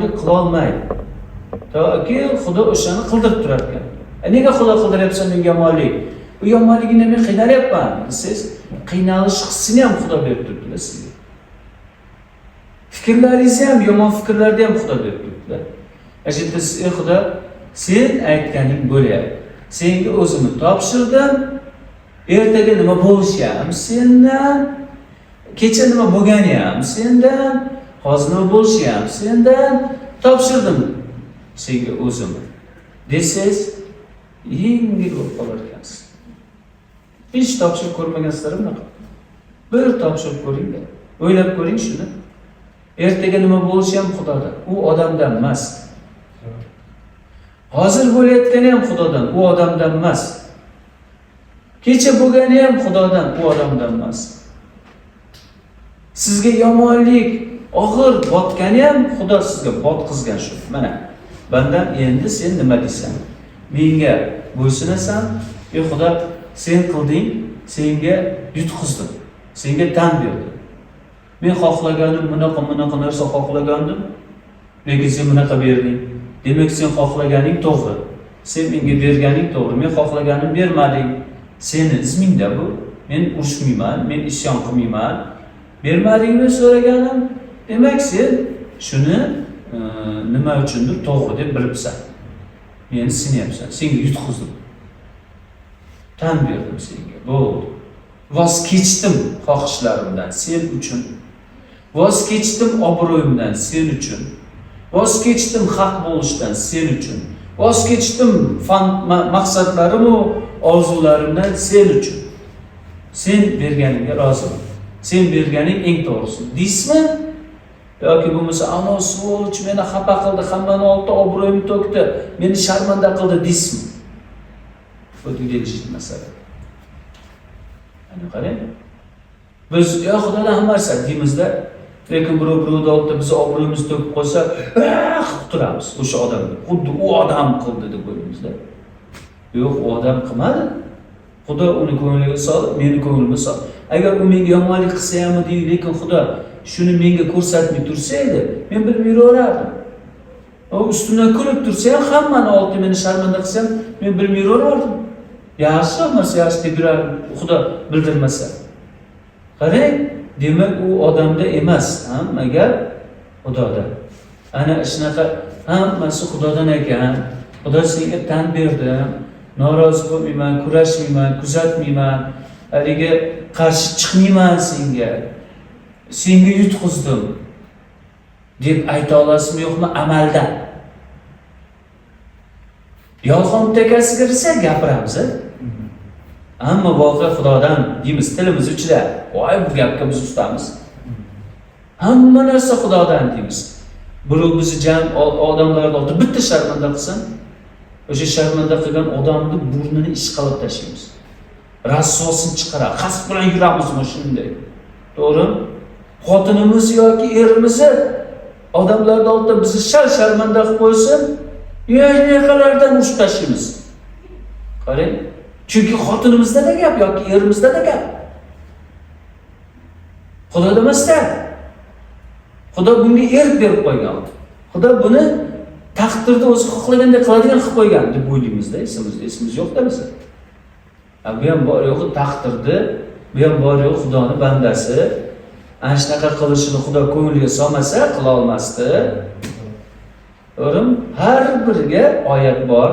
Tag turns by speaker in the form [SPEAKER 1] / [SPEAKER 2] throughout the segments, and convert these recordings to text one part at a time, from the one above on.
[SPEAKER 1] yomonlik qilolmaydi. Toki Xudo o'shani qildirib turar ekan. Nega Xudo qildiryapsan menga yomonlik? Bu yomonligini men qiynalyapman desangiz, qiynalish hissini ham Xudo berib turibdilar sizga. Fikrlaringizni ham, yomon fikrlarni ham Xudo berib turibdilar. Ana shu yerda siz: "Ey Xudo, sen aytganing bo'lyapti. Senga o'zimni topshirdim. Ertaga nima bo'lishi ham sendan, kecha nima bo'lgani ham sendan, hozir nima bo'lishi ham sendan, topshirdim senga o'zimni", desangiz, yengil bo'lib qolar ekansiz. Hech topshirib ko'rmagansizlar bunaqa. Bir topshirib ko'ringda. O'ylab ko'ring shuni. Ertaga nima bo'lishi ham Xudodan, u odamdan emas. Hozir bo'layotgani ham Xudodan, u odamdan emas. Kecha bo'lgani ham Xudodan, u odamdan emas. Sizga yomonlik og'ir botgani ham Xudo sizga botqizgan shu. Mana, bandam, endi sen nima deysan? Menga bo'ysunasan, ey Xudo, sen qilding, senga yutqizdim. Senga tan berdim. Men xohlaganim bunaqa bunaqa narsa xohlagandim, lekin sen bunaqa berding. Demak, sen xohlaganing to'g'ri. Sen menga berganing to'g'ri. Men xohlaganim bermading. Seni izmingda bu. Men urushmayman, men isyon qilmayman. Bermadingmi so'raganim? Demak, sen shuni nima uchundir to'g'ri deb bilibsan. Meni sinayapsan. Senga yutqizdim. Tan berdim senga. Bo'ldi. Voz kechdim xohishlarimdan sen uchun. Voz kechdim obro'yimdan sen uchun. Voz kechdim haq bo'lishdan sen uchun. Voz kechdim maqsadlarim u orzularimdan sen uchun. Sen berganingga roziman. Sen berganing eng to'g'risi. Deysizmi? Yoki bo'lmasa, ana сволочь meni xafa qildi, hammani oldida obro'yimni to'kdi, meni sharmanda qildi deysizmi? Вот где лежит masala. Ana qarang. Biz yo Xudodan hamma narsa deymizda, lekin birov birovni oldida bizni obro'yimizni to'kib qo'ysa, "Ah!" qilib turamiz o'sha odamga. Xuddi u odam qildi deb o'ylaymizda. Yo'q, u odam qilmadi. Xudo uni ko'ngliga solib, meni ko'nglimga soldi. Agar u menga yomonlik qilsa ham deydi, lekin Xudo shuni menga ko'rsatmay tursa edi, men bilmay yuraverardim. U ustimdan kulib tursa ham, hammani oldida meni sharmanda qilsa ham, men bilmay yuraverardim. Yaxshi, hammasi yaxshi deb yurardim, Xudo bildirmasa. Qarang, demak u odamda emas, hamma gap Xudoda. Ana shunaqa hammasi Xudodan ekan. Xudo, senga tan berdim. Norozi bo'lmayman, kurashmayman, kuzatmayman, haligi qarshi chiqmayman senga. Senga yutqizdim deb ayta olasizmi, yo'qmi amalda? Yolg'on takasiga kirsa gapiramiz, a? Hamma voqea Xudodan deymiz tilimiz uchida. Voy, bu gapga biz ustamiz. Hamma narsa Xudodan deymiz. Birov bizni jam odamlarni oldida bitta sharmanda qilsin, o'sha sharmanda qilgan odamni burnini ishqalab tashlaymiz. Rasvosini chiqaradi, qasd bilan yuramizmi shunday. To'g'rimi? Xotinimiz yoki erimizni odamlarni oldida bizni shal sharmanda qilib qo'ysin, yaqalardan urib tashlaymiz. Qarang, chunki xotinimizda-da gap yoki erimizda-da gap. Xudoda emasda. Xudo bunga erk berib qo'ygan. Xudo buni taqdirda o'zi xohlaganday qiladigan qilib qo'ygan deb o'ylaymizda, esimizda, esimiz yo'qda bizda. Ha, bu ham bor yo'g'i taqdirni, bu ham bor yo'g'i Xudoni bandasi. Ana shunaqa qilishini Xudo ko'ngliga solmasa, qila olmasdi. To'g'rimi? Har biriga oyat bor.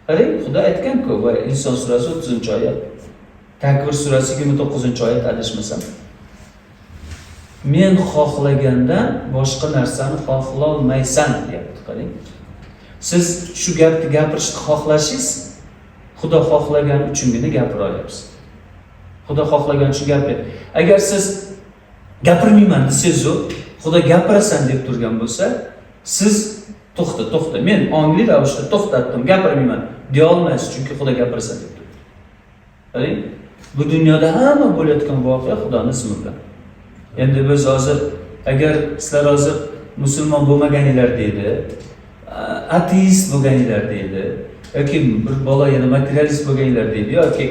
[SPEAKER 1] Qarang, Xudo aytgan-ku, va Inson surasi 30-oyat. Takvir surasi 29-oyat, adashmasam. Men xohlagandan boshqa narsani xohlolmaysan deyapti, qarang. Siz shu gapni gapirishni xohlashingiz, Xudo xohlagani uchungina gapira olyapsiz. Xudo xohlagani uchun gapiryapti. Agar siz gapirmayman desangiz, Xudo gapirasan deb turgan bo'lsa, siz to'xta, to'xta, men ongli ravishda to'xtatdim, gapirmayman deya olmaysiz, chunki Xudo gapirasan deb turibdi. Qarang, bu dunyoda hamma bo'layotgan voqea Xudoni ismi bilan. Endi biz hozir, agar sizlar hozir musulmon bo'lmaganinglar deydi, ateist bo'lganinglar deydi, yoki bir bola yana materialist bo'lganinglar deydi, yoki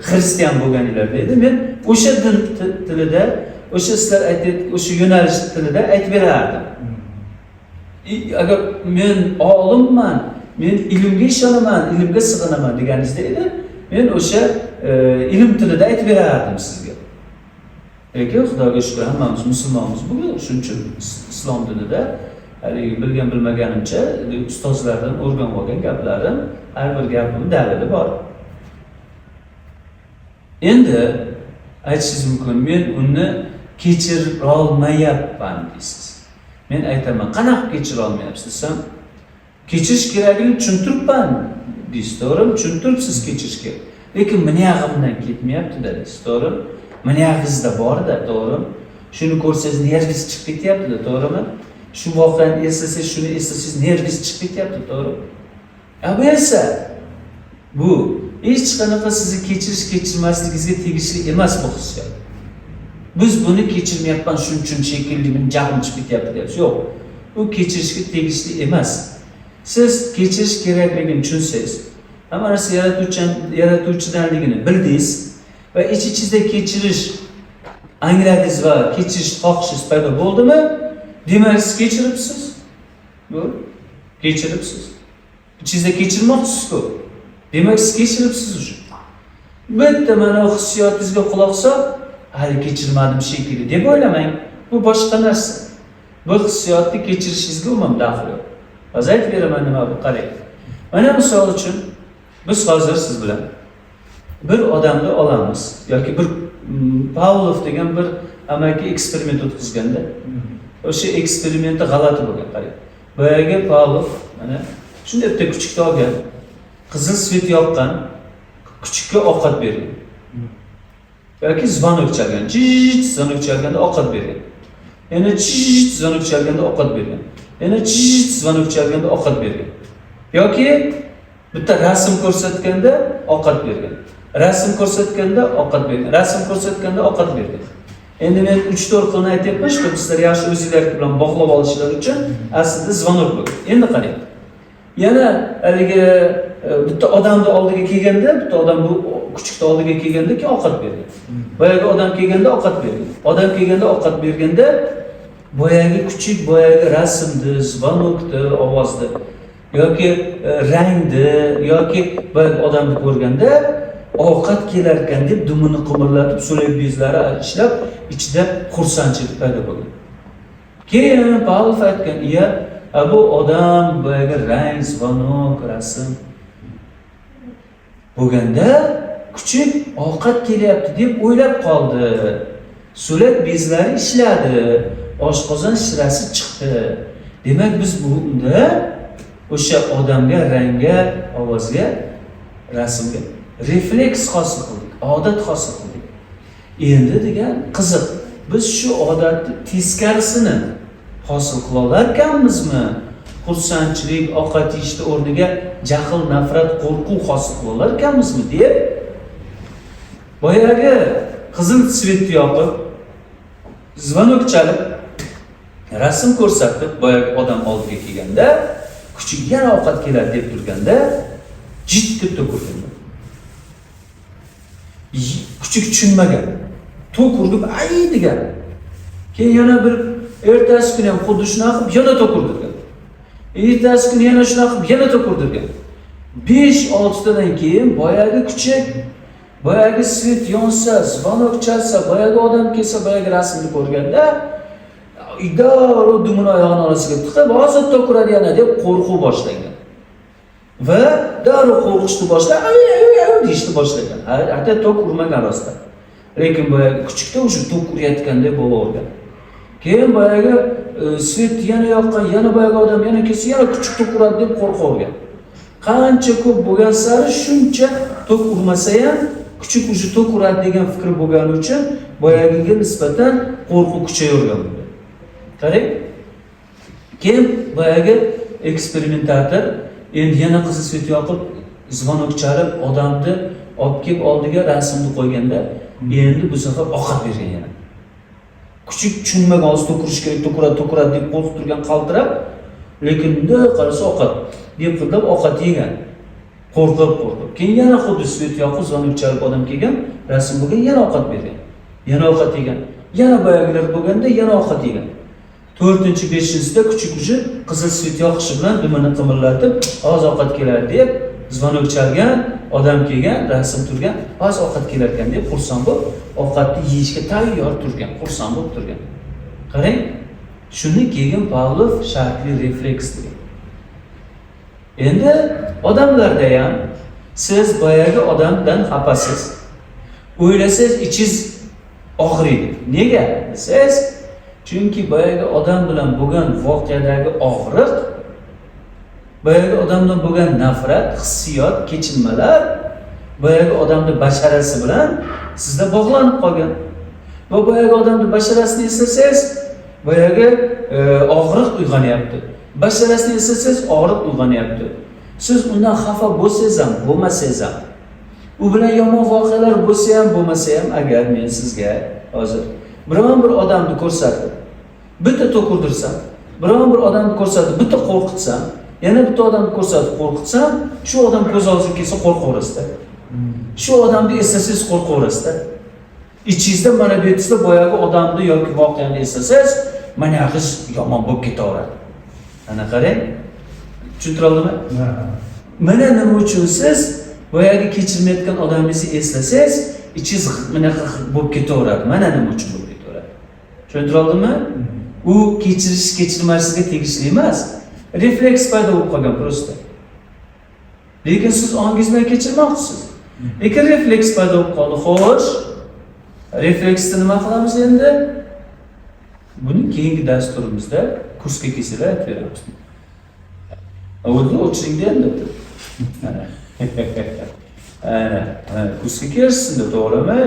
[SPEAKER 1] xristian bo'lganinglar deydi, men o'sha din tilida, o'sha sizlar aytayotgan o'sha yo'nalish tilida aytib berardim. Agar men olimman, men ilmga ishonaman, ilmga sig'inaman deganingizda edi, men o'sha ilm tilida aytib berardim sizga. Lekin Xudoga shukur, hammamiz musulmonmiz bugun, shuning uchun islom dinida haligi bilgan bilmaganimcha ustozlardan o'rganib olgan gaplarim, har bir gapimni dalili bor. Endi aytishingiz mumkin, men uni kechirolmayapman deysiz. Men aytaman, qanaqa kechira olmayapsiz desam, kechirish kerakligini tushuntiribman deysiz, to'g'rimi? Tushuntiribsiz, kechirish kerak. Lekin miniyag'imdan ketmayapti-da deysiz, to'g'rimi? Miniyag'ingizda bor-da, to'g'rimi? Shuni ko'rsangiz nervingiz chiqib ketyapti-da, to'g'rimi? Shu voqeani eslasangiz, shuni eslasangiz nervingiz chiqib ketyapti, to'g'rimi? A bu esa bu hech qanaqa sizni kechirish kechirmasligingizga tegishli emas bu hissiyot. Biz buni kechirmayapman, shuning uchun shekilli meni jahlim chiqib ketyapti deyapsiz. Yo'q. U kechirishga tegishli emas. Siz kechirish kerakligini tushunsangiz, hamma narsa yaratuvchidanligini bildingiz va ich-ichingizda kechirish angladingiz va kechirish xohishingiz paydo bo'ldimi? Demak, siz kechiribsiz. Bu kechiribsiz. Ichingizda kechirmoqchisiz-ku. Demak, siz kechiribsiz уже. Bitta mana hissiyotingizga quloq solib, hali kechirmadim shekilli deb o'ylamang. Bu boshqa narsa. Bu hissiyotni kechirishingizga umuman daxli yo'q. Hozir aytib beraman nima bu, qarang. Mana misol uchun biz hozir siz bilan bir odamni olamiz yoki bir Pavlov degan bir amaki eksperiment o'tkazganda, o'sha eksperimenti g'alati bo'lgan, qarang. Boyagi Pavlov mana shunday bitta kuchukni olgan, qizil свет yoqqan, kuchukka ovqat bergan. Yoki звонок chalgan, chit звонок chalganda ovqat bergan. Yana chit звонок chalganda ovqat bergan. Yana chit звонок chalganda ovqat bergan. Yoki bitta rasm ko'rsatganda ovqat bergan. Rasm ko'rsatganda ovqat bergan. Rasm ko'rsatganda ovqat bergan. Endi men 3-4 xilni aytyapman, чтобы sizlar yaxshi o'zinglar bilan bog'lab olishlar uchun, aslida звонок bo'lgan. Endi qarang. Yana haligi bitta odamni oldiga kelganda, bitta odam bu kuchukni oldiga kelganda keyin ovqat bergan. Boyagi odam kelganda ovqat bergan. Odam kelganda ovqat berganda boyagi kuchuk boyagi rasmni, звонок ni, ovozni yoki rangni yoki boyagi odamni ko'rganda ovqat kelar ekan deb dumini qimirlatib, so'lak bezlari ishlab, ichida xursandchilik paydo bo'lgan. Keyin Pavlov aytgan, iya, bu odam boyagi rang, звонок, rasm bo'lganda kuchuk ovqat kelyapti deb o'ylab qoldi. So'lak bezlari ishladi, oshqozon shirasi chiqdi. Demak, biz bunda o'sha odamga, rangga, ovozga, rasmga refleks hosil qildik, odat hosil qildik. Endi degan qiziq, biz shu odatni teskarisini hosil qila olarkanmizmi? Xursandchilik, ovqat yeyishni o'rniga jahl, nafrat, qo'rquv hosil qila olarkanmizmi deb boyagi qizil свет ni yoqib, звонок chalib, rasm ko'rsatib, boyagi odam oldiga kelganda, kuchuk yana ovqat keladi deb turganda, jit deb tok urgan. Kuchuk tushunmagan. Tok urib, ay degan. Keyin yana bir ertasi kuni ham xuddi shunaqa qilib yana tok urdirgan. Ertasi kuni yana shunaqa qilib yana tok urdirgan. 5-6tadan keyin boyagi kuchuk boyagi свет yonsa, звонок chalsa, boyagi odam kelsa, boyagi rasmni ko'rganda darrov dumini oyog'ini orasiga tiqib, hozir tok uradi yana deb qo'rquv boshlangan. Va darrov qo'rqishni boshlab, ay ay ay deyishni boshlagan. Hatto tok urmagan rostdan. Lekin boyagi kuchukda o'sha tok urayotgandek bo'lavergan. Keyin boyagi свет yana yoqqan, yana boyagi odam yana kelsa, yana kuchuk tok uradi deb qo'rqavergan. Qancha ko'p bo'lgan sari shuncha tok urmasa ham kuchuk уже tok uradi degan fikr bo'lgani uchun boyagiga nisbatan qo'rquv kuchayavergan bunda. Qarang. Keyin boyagi eksperimentator endi yana qizil свет yoqib, звонок chalib, odamni olib kelib oldiga rasmni qo'yganda, endi bu safar ovqat bergan yana. Kuchuk tushunmagan, hozir tok urish kerak, tok uradi, tok uradi deb qo'rqib turgan, qaltirab, lekin bunday qarasa ovqat deb qilib ovqat yegan. Qo'rqib, qo'rqib. Keyin yana xuddi свет yoqib, звонок chalib odam kelgan, rasm bo'lgan, yana ovqat bergan. Yana ovqat yegan. Yana boyagilar bo'lganda yana ovqat yegan. To'rtinchi, beshinchisida kuchi kuchi qizil свет yoqishi bilan dumini qimirlatib, hozir ovqat keladi deb звонок chalgan, odam kelgan, rasm turgan, hozir ovqat kelar ekan deb xursand bo'lib, ovqatni yeyishga tayyor turgan, xursand bo'lib turgan. Qarang, shuni keyin Pavlov shartli refleks degan. Endi odamlarda ham siz boyagi odamdan xafasiz. O'ylasangiz, ichingiz og'riydi. Nega desangiz, chunki boyagi odam bilan bo'lgan voqeadagi og'riq, boyagi odam bilan bo'lgan nafrat, hissiyot, kechinmalar boyagi odamni basharasi bilan sizda bog'lanib qolgan. Va boyagi odamni basharasini eslasangiz, boyagi og'riq uyg'onyapti. Basharasini eslasangiz, og'riq uyg'onyapti. Siz undan xafa bo'lsangiz ham, bo'lmasangiz ham, u bilan yomon voqealar bo'lsa ham, bo'lmasa ham, agar men sizga hozir biron bir odamni ko'rsatib bitta tok urdirsam, biron bir odamni ko'rsatib bitta qo'rqitsam, yana bitta odamni ko'rsatib qo'rqitsam, shu odam ko'z oldingizga kelsa, qo'rqaverasizda. Shu odamni eslasangiz, qo'rqaverasizda. Ichingizda, mana bu yeringizda boyagi odamni yoki voqeani eslasangiz, mana his yomon bo'lib ketaveradi. Ana qarang, tushuntira oldimmi? Mana nima uchun siz boyagi kechirmayotgan odamingizni eslasangiz, ichingiz bunaqa bo'lib ketaveradi. Mana nima uchun bo'lib ketaveradi, tushuntira oldimmi? U kechirish kechirmaslikka tegishli emas, refleks paydo bo'lib qolgan просто. Lekin siz ongingiz bilan kechirmoqchisiz, lekin refleks paydo bo'lib qoldi. Xo'sh, refleksni nima qilamiz endi? Buni keyingi dasturimizda, kursga kelsalar, aytib beramiz. O'zi o'chiringda endi. Ana, ana, kursga kelishsin, to'g'rimi?